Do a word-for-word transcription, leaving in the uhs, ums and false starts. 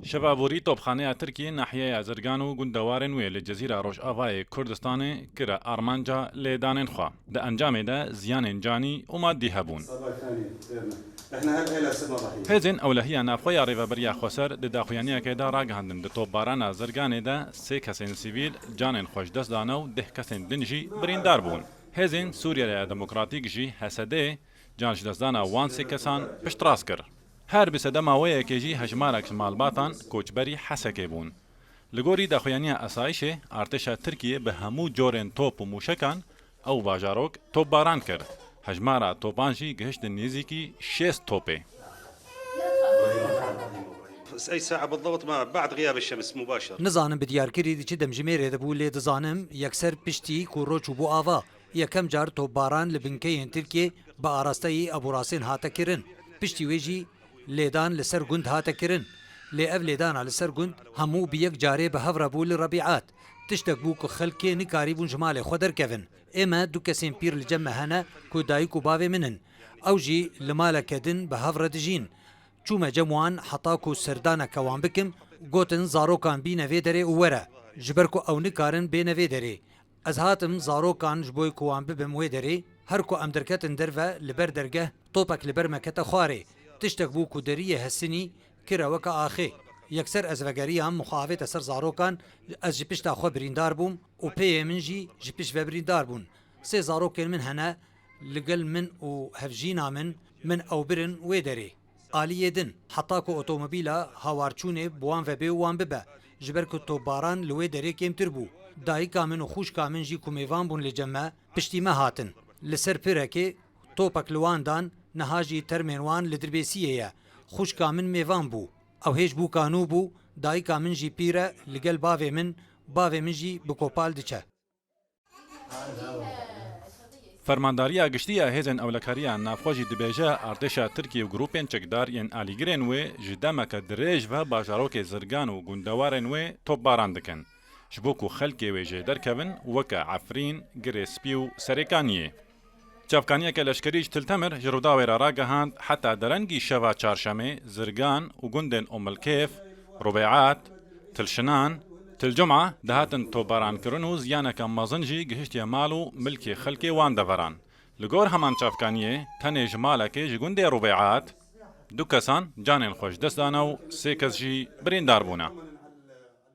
Şeva vorî topxaneya Tirkiyê nahiyeya Zirgan û gundewarên wê li Cezîra Rojavayê Kurdistanê kire armanca lêdanên xwe. Di encamê de ziyanên canî û madî hebûn. Hêzên Ewlehiya Navxwe ya Rêveberiya Xweser di daxuyaniyekê de ragihandin, di topbarana Zirganê de sê kesên sivîl canên xwe ji dest dane û deh kesên din jî birîndar bûn. Hêzên Sûriyeya Demokratîk jî, H S D, can ji destdana wan sê kesan piştrast kir. Her bi sedema wê yekê jî hejmarek ji malbatan koçberî Hesekê bûn. Li gorî daxuyaniya asayişê, artêşa Tirkiyê bi hemû corên top û mûşekan ew bajarok topbaran kir. Hejmara topan jî gihiştin nêzîkî şêst topê. أي ساعة بالضبط؟ ما بعد غياب الشمس مباشر. Nizanim bi diyarkirî di çi demjimêrê de bû, lê dizanim yekser piştî ku roj çûbû ava, yekem car topbaran li binkeyên Tirkiyê bi arasteyî Eburasên hate kirin. Piştî wê jî lêdan li ser gund hate kirin. Lê ev lêdana li ser gund hemû bi yek carê bi hev re bû li Rebîat. Tiştek bû ku xelkê nikarîbûn ji malê xwe derkevin. Ê me du kesên pîr li cem me hene ku dayik û bavê min in. Ew jî li maleke din bi hev re dijîn. Çûme cem wan heta ku serdaneke wan bikim, gotin, zarokan bîne vê derê û were, ji ber ku ew nikarin bêne vê derê. Ez hatim zarokan ji bo ku wan bibim wê derê, her ku em derketin derve, li ber dergeh topek li ber me kete xwarê. Tiştek bû ku deriyê hesinî kire weke axê. Yekser ez vegeriyam, min xwe avête ser zarokan, ez ji pişta xwe birîndar bûm û pêyê min jî ji pişt ve birîndar bûn. Sê zarokên min hene, li gel min û hevjîna min, min ew birin wê derê. Aliyê din, heta ku otomobîla hawarçûnê bi wan ve bê û wan bibe, ji ber ku topbaran li wê derê kêmtir bû. Dayika min û xwişka min jî ku mêvan bûn li cem me, piştî me hatin. Li ser pirekê topek li wan dan, niha jî termên wan li Dirbêsiyê ye. Xwişka min mêvan bû. Ew hêj bû ka nû bû, dayika min jî pîr e, li gel bavê min, bavê min jî bi kopal diçe. Fermandariya Giştî ya Hêzên Ewlekariya Navxwe jî dibêje, artêşa Tirkiyê û grûpên çekdar yên alîgirên wê ji demeke dirêj ve bajarokê Zirgan û gundewarên wê topbaran dikin, ji bo ku xelkê wê jê derkevin, weke Efrîn, Girê Spî û Serêkaniyê. Çavkaniyeke leşkerî ji Til Temir ji Rûdawê re ragihand, heta derengî şeva çarşemê Zirgan û gundên Umilkêf, Rubêat, Til Şinan, Til Cuma dihatin topbarankirin û ziyaneke mezin jî gihiştiye mal û milkê xelkê wan deveran. Li gor heman çavkaniyê, tenê ji malekê ji gundê Rubêat du kesan canên xwe ji dest dane û sê kes jî birîndar bûne.